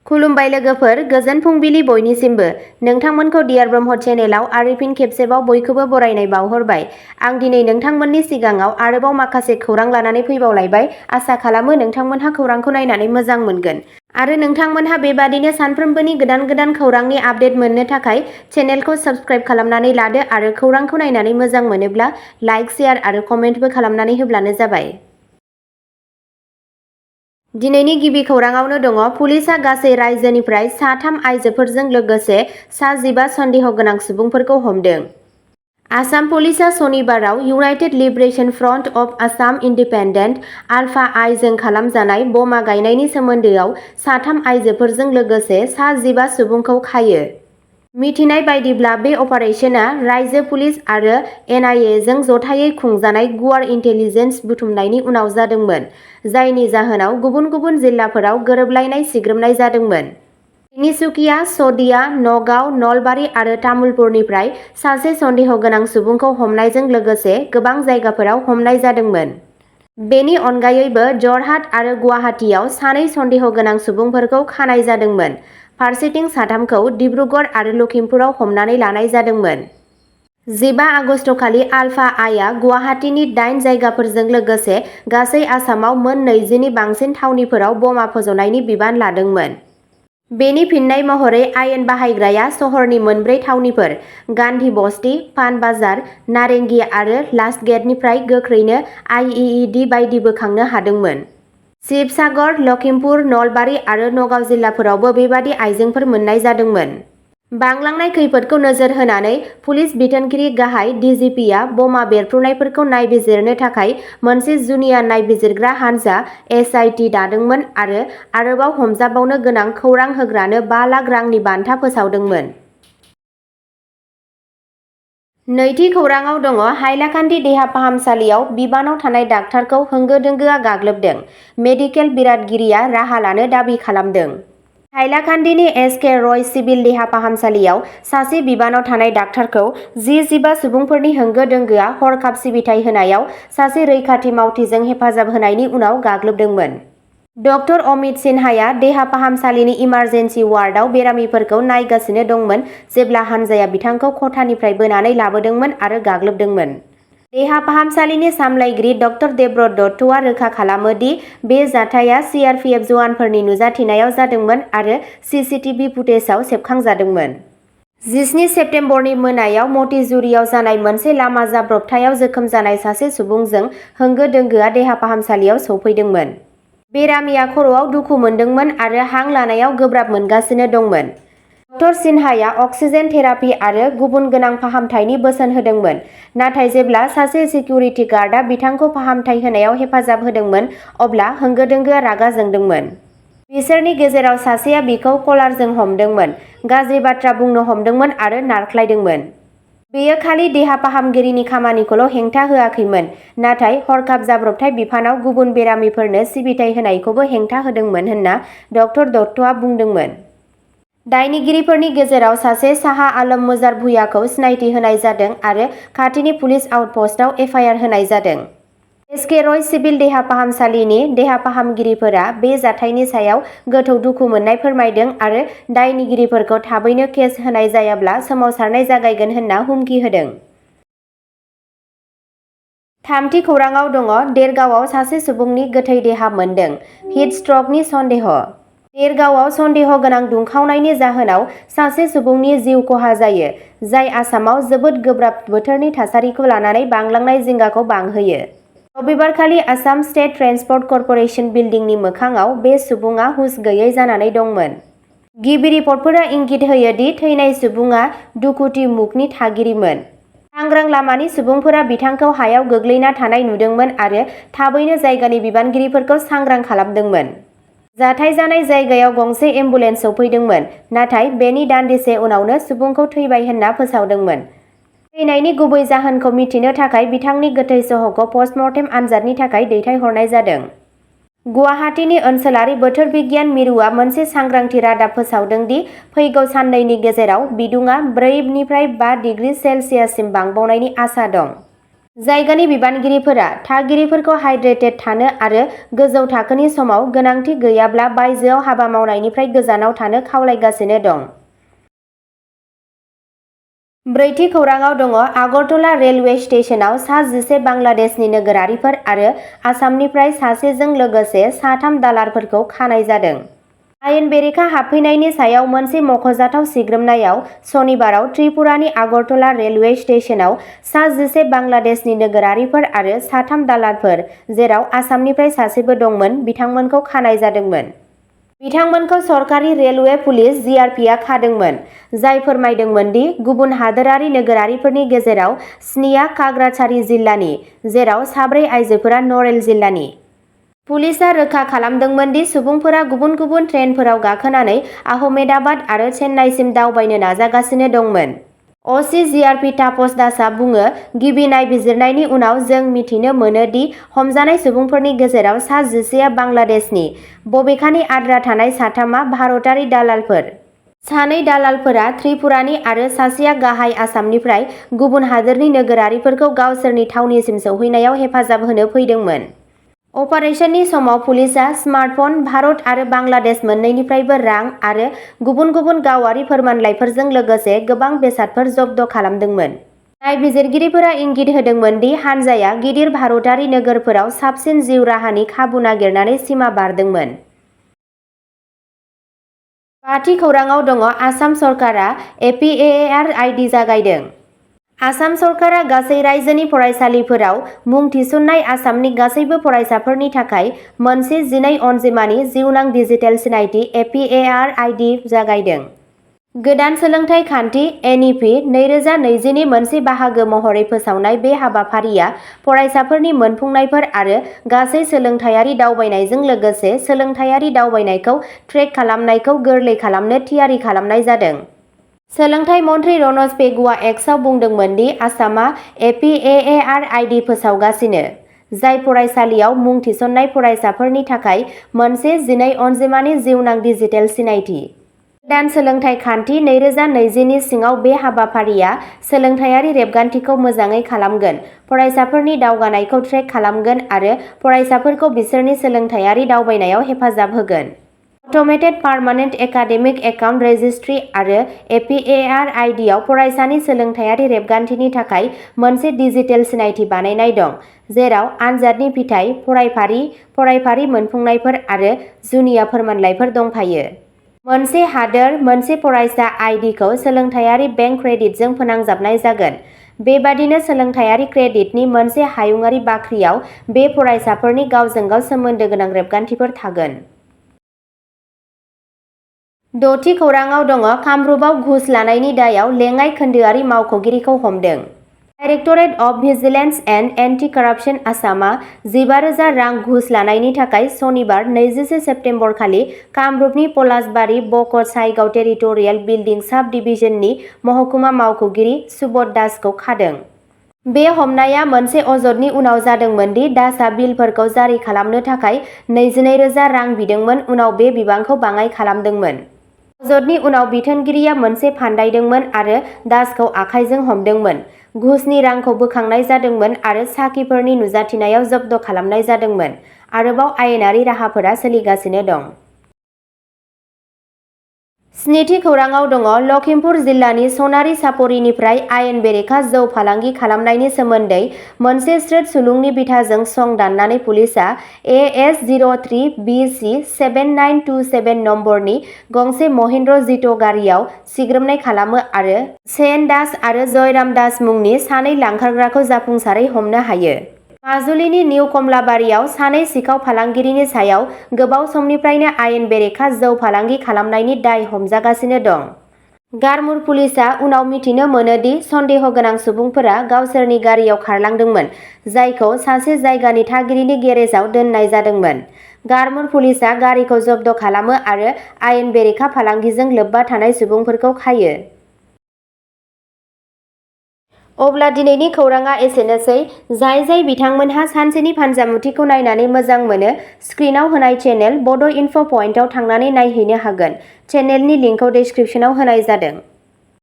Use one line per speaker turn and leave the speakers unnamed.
खुलुमबाय लोगोफोर, गोजोन फुंबिलि बयनिसिमबो। नोंथांमोनखौ डियार ब्रह्म चेनेलाव आरो फिन खेबसेबाव बयखौबो बरायनाय बावहरबाय। आं दिनै नोंथांमोननि सिगाङाव आरोबाव माखासे खौरां लानानै फैबावलायबाय। आसा खालामो नोंथांमोनहा खौरांखौ नायनानै मोजां मोनगोन। आरो नोंथांमोनहा बेबादिनो सानफ्रोमबोनि गोदान खौरांनि आपडेट मोननो थाखाय चेनेलखौ साबस्क्राइब खालामनानै लादो आरो खौरांखौ नायनानै मोजां मोनोब्ला लाइक, शेयार आरो कमेन्टबो खालामनानै होब्लानो जाबाय। दिनैनि गिबि खौराङावनो दङ। पुलिसआ गासै रायजोनिफ्राय सा-3 आइजोफोरजों लोगोसे सा-15 सन्देह गोनां सुबुंफोरखौ हमदों। आसाम पुलिसआ सनिबाराव United Liberation Front of Assam independent ULFA I जों खालामजानाय बमा गायनायनि सोमोन्दोआव सा-3 आइजोफोरजों लोगोसे सा-15 सुबुंखौ खायो। मिथिनाय बायदिब्ला बे अपारेशना रायजो पुलिस आरो एनआइएजों जथायै खुंजानाय गुवार इन्टेलिजेन्स बुथुमनायनि उनाव जादोंमोन, जायनि जाहोनाव गुबुन गुबुन जिल्लाफोराव गोरोबलायनाय सिग्रोमनाय जादोंमोन। तिनिसुकिया, शदिया, नगाव, नलबारि आरो तामुलपुरनिफ्राय सासे सन्देह गोनां सुबुंखौ हमनायजों लोगोसे गोबां जायगाफोराव हमनाय जादोंमोन। बेनि अनगायैबो जरहाट आरो गुवाहाटीआव सानै सन्देह गोनां सुबुंफोरखौ खानाय जादोंमोन। फारसेथिं सा-3खौ डिब्रुगड़ आरो लखिमपुराव हमनानै लानाय जादोंमोन। 15 आगस्तखालि आलफा आइआ गुवाहाटीनि 8 जायगाफोरजों लोगोसे गासै आसामाव मोन 20नि बांसिन थावनिफोराव बमा फज'नायनि बिबान लादोंमोन। बेनि फिननाय महरै आयेन बाहायग्राया सहरनि मोनब्रै थावनिफोर गान्धी बस्ति, पान बाजार, नारेंगी आरो लास्टगेटनिफ्राय गोख्रैनो आइइडि बायदि बोखांनो हादोंमोन। शिबसागर, लखिमपुर, नलबारि आरो नगाव जिल्लाफोरावबो बेबादि आइजेंफोर मोननाय जादोंमोन। बांलांनाय खैफोदखौ नोजोर होनानै पुलिस बिथोनगिरि गाहाय डिजिपिआ बमा बेरफ्रुनायफोरखौ नायबिजिरनो थाखाय मोनसे जुनिया नायबिजिरग्रा हानजा एसआइटि दादोंमोन आरो आरोबाव हमजाबावनो गोनां खौरां होग्रानो 5 लाख रांनि बान्था फोसावदोंमोन। नैथि खौराङाव दङ। हाइलाकान्दि देहा फाहामसालियाव बिबानाव थानाय डाक्टारखौ होंगो दोंगोआ गाग्लोबदों। मेडिकेल बिरादगिरिया राहा लानो दाबि खालामदों। हाइलाकान्दिनि एस.के. रय सिभिल देहा फाहामसालियाव सासे बिबानाव थानाय डाक्टारखौ जि-15 सुबुंफोरनि होंगो दोंगोआ हरखाब सिबिथाय होनायाव सासे रैखाथि मावथिजों हेफाजाब होनायनि उनाव गाग्लोबदोंमोन। डक्टर अमित सिन्हाया देहा फाहामसालिनि इमारजेन्सि वार्डआव बेरामिफोरखौ नायगासिनो दंमोन जेब्ला हानजाया बिथांखौ खथानिफ्राय बोनानै लाबोदोंमोन आरो गाग्लोबदोंमोन। देहा फाहामसालिनि सामलायगिरि डक्टर देबब्रत दत्तआ रोखा खालामो दि बे जाथाया सिआरपिएफ जवानफोरनि नुजाथिनायाव जादोंमोन आरो सिसिटिभि फुटेजआव सेबखांजादोंमोन। 17 सेप्तेम्बरनि मोनायाव मटिजुरियाव जानाय मोनसे लामा जाब्रबथायाव जोखोम जानाय सासे सुबुंजों होंगो दोंगोआ देहा फाहामसालियाव सौफैदोंमोन। बेरामिया खर'आव दुखु मोनदोंमोन आरो हां लानायाव गोब्राब मोनगासिनो दंमोन। डक्टर सिन्हाया अक्सिजेन थेरापि आरो गुबुन गोनां फाहामथायनि बोसोन होदोंमोन, नाथाय जेब्ला सासे सिकिउरिटि गार्डआ बिथांखौ फाहामथाय होनायाव हेफाजाब होदोंमोन अब्ला होंगो दोंगोआ रागा जोंदोंमोन। बिसोरनि गेजेराव सासेया बिखौ कलारजों हमदोंमोन, गाज्रि बाथ्रा बुंनो हमदोंमोन आरो नारख्लायदोंमोन। बेयो खालि देहा फाहामगिरिनि खामानिखौल' हेंथा होआखैमोन, नाथाय हरखाब जाब्रबथाय बिफानाव गुबुन बेरामिफोरनो सिबिथाय होनायखौबो हेंथा होदोंमोन होनना डक्टर दत्तआ बुंदोंमोन। दायनिगिरिफोरनि गेजेराव सासे शाह आलम मुजार भुइयाखौ सिनायथि होनाय जादों आरो खाथिनि पुलिस आउटपस्टआव एफआइआर होनाय जादों। एस.के. रय सिभिल देहा फाहामसालिनि देहा फाहामगिरिफोरा बे जाथायनि सायाव गोथौ दुखु मोननाय फोरमायदों आरो दायनिगिरिफोरखौ थाबैनो केस होनाय जायाब्ला सोमावसारनाय जागायगोन होनना हुमखि होदों। थामथि खौराङाव दङ। देरगावआव सासे सुबुंनि गोथै देहा मोनदों। हिट स्ट्रकनि सन्देह। देरगावआव सन्देह गोनां दुंखावनायनि जाहोनाव सासे सुबुंनि जिउ खहा जायो, जाय आसामाव जोबोद गोब्राब बोथोरनि थासारिखौ लानानै बांलांनाय जिंगाखौ बांहोयो। रबिबारखालि आसाम स्टेट ट्रेन्सपर्ट कर्प'रेसन बिल्डिंनि मोखाङाव बे सुबुङा हुस गैयै जानानै दंमोन। गिबि रिपर्टफोरा इंगित होयो दि थैनाय सुबुङा दुखुटिमुखनि थागिरिमोन। सांग्रां लामानि सुबुंफोरा बिथांखौ हायाव गोग्लैना थानाय नुदोंमोन आरो थाबैनो जायगानि बिबानगिरिफोरखौ सांग्रां खालामदोंमोन। जाथाय जानाय जायगायाव गंसे एम्बुलेन्स सौफैदोंमोन, नाथाय बेनि दान्दिसे उनावनो सुबुंखौ थैबाय होनना फोसावदोंमोन। थैनायनि गुबै जाहोनखौ मिथिनो थाखाय बिथांनि गोथै सह'खौ पस्टमर्टेम आनजादनि थाखाय दैथायहरनाय जादों। गुवाहाटीनि ओनसोलारि बोथोर बिगियान मिरुआ मोनसे सांग्रांथि रादाब फोसावदों दि फैगौ साननैनि गेजेराव बिदुङा 4 निफ्राय 5 डिग्री सेल्सियाससिम बांबावनायनि आसा दं। जायगानि बिबानगिरिफोरा थागिरिफोरखौ हाइड्रेटेड थानो आरो गोजौ थाखोनि समाव गोनांथि गैयाब्ला बायजोआव हाबा मावनायनिफ्राय गोजानाव थानो खावलायगासिनो दं। ब्रैथि खौराङाव दङ आगरतला रेलवे स्टेशनाव सा 11 बांलादेशनि नोगोरारिफोर आरो आसामनिफ्राय सासेजों लोगोसे सा 3 दालालफोरखौ खानाय जादों। आयेन बेरेखा हाबफैनायनि सायाव मोनसे मख'जाथाव सिग्रोमनायाव सनिबाराव त्रिपुरानि आगरतला रेलवे स्टेशनाव सा 11 बांलादेशनि नोगोरारिफोर आरो सा 3 दालालफोर, जेराव आसामनिफ्राय सासेबो दंमोन, बिथांमोनखौ खानाय जादोंमोन। बिथांमोनखौ सरकारि रेलवे पुलिस (जिआरपि) आ खादोंमोन, जाय फोरमायदोंमोन दि गुबुन हादोरारि नोगोरारिफोरनि गेजेराव 7आ काग्राचारी जिल्लानि, जेराव 4 आइजोफोरा नरेल जिल्लानि। पुलिसआ रोखा खालामदोंमोन दि सुबुंफोरा गुबुन गुबुन ट्रेनफोराव गाखोनानै आहमेदाबाद आरो चेन्नाईसिम दावबायनो नाजागासिनो दंमोन। अ.सि. जिआरपि तापस दासआ बुङो, गिबि नायबिजिरनायनि उनाव जों मिथिनो मोनो दि हमजानाय सुबुंफोरनि गेजेराव सा 11आ बांलादेशनि, बबेखानि आद्रा थानाय सा 3आ भारतारि दालालफोर। सानै दालालफोरा त्रिपुरानि आरो सासेआ गाहाय आसामनिफ्राय गुबुन हादोरनि नोगोरारिफोरखौ गावसोरनि थावनिसिम सौहैनायाव हेफाजाब होनो फैदोंमोन। अपारेशननि समाव पुलिसआ स्मार्टफन, भारत आरो बांलादेश मोन्नैनिफ्रायबो रां आरो गुबुन गुबुन गावारि फोरमानलाइफोरजों लोगोसे गोबां बेसादफोर जब्द खालामदोंमोन। नायबिजिरगिरिफोरा इंगित होदोंमोन दि हानजाया गिदिर भारतारि नोगोरफोराव साबसिन जिउ राहानि खाबु नागिरनानै सिमा बारदोंमोन। बाथि खौराङाव दङ आसाम सरकारा एपिएआरआइडि जागायदों। आसाम सरकारा गासै रायजोनि फरायसालिफोराव मुं थिसननाय आसामनि गासैबो फरायसाफोरनि थाखाय मोनसे 12 अनजिमानि जिउनां डिजिटेल सिनायथि एपिएआरआइडि जागायदों। गोदान सोलोंथाइ खान्थि (एनइपि) 2020 नि मोनसे बाहागो महरै फोसावनाय बे हाबाफारिया फरायसाफोरनि मोनफुंनायफोर आरो गासै सोलोंथायारि दावबायनायजों लोगोसे सोलोंथायारि दावबायनायखौ ट्रेक खालामनायखौ गोरलै खालामनो थियारि खालामनाय जादों। सोलोंथाइ मन्थ्रि रनज पेगुआ एक्सआव बुंदोंमोन दि आसामआ एपिएआरआइडि फोसावगासिनो, जाय फरायसालियाव मुं थिसननाय फरायसाफोरनि थाखाय मोनसे 12 अनजिमानि जिउनां डिजिटेल सिनायथि। गोदान सोलोंथाइ खान्थि 2020 नि सिङाव बे हाबाफारिया सोलोंथायारि रेबगान्थिखौ मोजाङै खालामगोन, फरायसाफोरनि दावगानायखौ ट्रेक खालामगोन आरो फरायसाफोरखौ बिसोरनि सोलोंथायारि दावबायनायाव हेफाजाब होगोन। अट'मेटेड पार्मानेन्ट एकाडेमिक एकाउन्ट रेजिस्ट्रि आरो एपिएआरआइडिआव फरायसानि सोलोंथायारि रेबगान्थिनि थाखाय मोनसे डिजिटेल सिनायथि बानायनाय दं, जेराव आनजादनि फिथाय, फरायफारि, फरायफारि मोनफुंनायफोर आरो जुनिया फोरमानलाइफोर दंफायो। मोनसे हादोर, मोनसे फरायसा आइडिखौ सोलोंथायारि बेंक क्रेडिटजों फोनांजाबनाय जागोन। बेबादिनो सोलोंथायारि क्रेडिटनि मोनसे हायुंआरि बाख्रियाव बे फरायसाफोरनि गावजों-गाव सोमोन्दो गोनां रेबगान्थिफोर थागोन। द'थि खौराङाव दङ कामरुपआव घुस लानायनि दायाव लेङाइ खोन्दोआरि मावख'गिरिखौ हमदों। डाइरेक्टरेट अफ भिजिलेन्स एन्ड एन्टि-कराप्सन आसामआ 15,000 रां घुस लानायनि थाखाय सनिबार 21 सेप्तेम्बर खालि कामरुपनि पलासबारि बक'चाइगाव टेरिटरियेल बिल्डिं साब डिभिजननि महकुमा मावख'गिरि सुबोध दासखौ खादों। बे हमनाया मोनसे अजदनि उनाव जादोंमोन दि दासआ बिलफोरखौ जारि खालामनो थाखाय 22,000 रां बिदोंमोन, उनाव बे बिबांखौ बाङाइ खालामदोंमोन। अजदनि उनाव बिथोनगिरिया मोनसे फान्दायदोंमोन आरो दासखौ आखाइजों हमदोंमोन। घुसनि रांखौ बोखांनाय जादोंमोन आरो साखिफोरनि नुजाथिनायाव जब्द खालामनाय जादोंमोन। आरोबाव आयेनारि राहाफोरा सोलिगासिनो दं। स्निथि खौराङाव दङ लखिमपुर जिल्लानि सनारि सापरिनिफ्राय आयेन बेरेखा जौ फालांगि खालामनायनि सोमोन्दै मोनसे स्रोद सुलुंनि बिथाजों सं दाननानै पुलिसआ AS03BC 7927 नम्बरनि गंसे महिन्द्र जित' गारियाव सिग्रोमनाय खालामो आरो सेन दास आरो जयराम दास मुंनि सानै लांखारग्राखौ जाफुंसारै हमनो हायो। माजुलिनि निउ कमलाबारियाव सानै सिखाव फालांगिरिनि सायाव गोबाव समनिफ्रायनो आयेन बेरेखा जौ फालांगि खालामनायनि दाय हमजागासिनो दं। गारमुर पुलिसआ उनाव मिथिनो मोनो दि सन्देह गोनां सुबुंफोरा गावसोरनि गारियाव खारलांदोंमोन, जायखौ सासे जायगानि थागिरिनि गेरेजाव दोननाय जादोंमोन। गारमुर पुलिसआ गारिखौ जब्द खालामो आरो आयेन बेरेखा फालांगिजों लोब्बा थानाय सुबुंफोरखौ खायो। अब्ला दिनैनि खौराङा एसेनोसै। जाय बिथांमोनहा सानसेनि फानजामुथिखौ नायनानै मोजां मोनो, स्क्रिनाव होनाय चेनेल बड इनफ' पइन्टआव थांनानै नायहैनो हागोन। चेनेलनि लिंकखौ डेस्क्रिप्शनाव होनाय जादों।